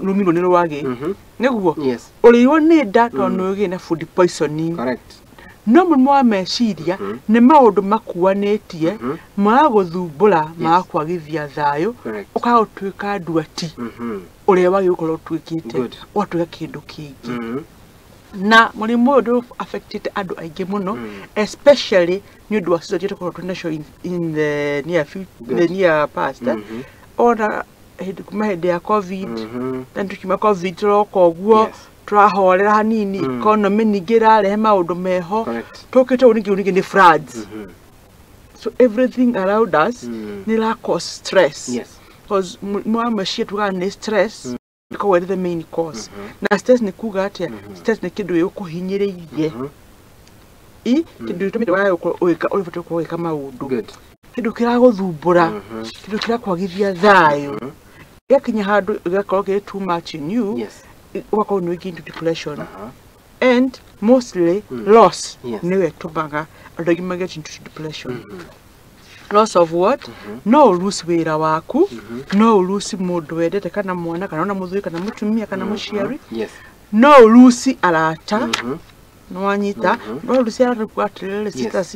Rũmirwo nĩ rwagĩ. Nĩguo ũrĩirwo nĩ nda tondũ nĩ ũgĩe na food poisoning. No mũrimũ wa meciria nĩ maũndũ makuanĩtie, magagũthumbũra, magakwagithia thayũ, ũkaga gũtuĩka nduati ũrĩa wagĩrĩirwo gũkorwo ũtuĩkĩte, ũgatuĩka kĩndũ kĩngĩ. Na mũrimũ ũyũ ndũ affectĩte andũ aingĩ mũno, especially nĩ ũndũ wa society tũkorwo twĩ nacio in the near future, the near past. Ona hĩndĩ kuma hĩndĩ ya COVID, then tukiuma COVID tũroka ũguo, tũrahorera hanini, economy ningĩ ĩrarehe maũndũ meho, tũkĩte ũguo ningĩ nĩ floods. So everything around us nĩ ĩra cause stress, because mũrimũ wa meciria tugaga nĩ stress ĩkoragwo ĩrĩ the main cause. Na stress nĩ kuga atĩa? Stress nĩ kĩndũ gĩgũkũhinyĩrĩirie, i kĩndũ gĩtũmĩte wage gũkorwo ũgĩka ũrĩa ũbatiĩ gũkorwo ũgĩka maũndũ, kĩndũ kĩragũthumbũra, kĩndũ kĩrakwagithia thayũ, gĩgakinya handũ gĩgakorwo kĩrĩ too much in you, ũgakorwo nĩ ũingĩ into depression. And mostly loss nĩyo ĩtũmaga andũ aingĩ maget into depression. Loss of what? No ũlose wĩra waku, no ũlose mũndũ wendete, kana mwana, kana ona mũthuri, kana mũtumia, kana mũciari. No ũlose arata. Nĩwanyita? No ũlose arata kuga atĩrĩrĩ, sisters.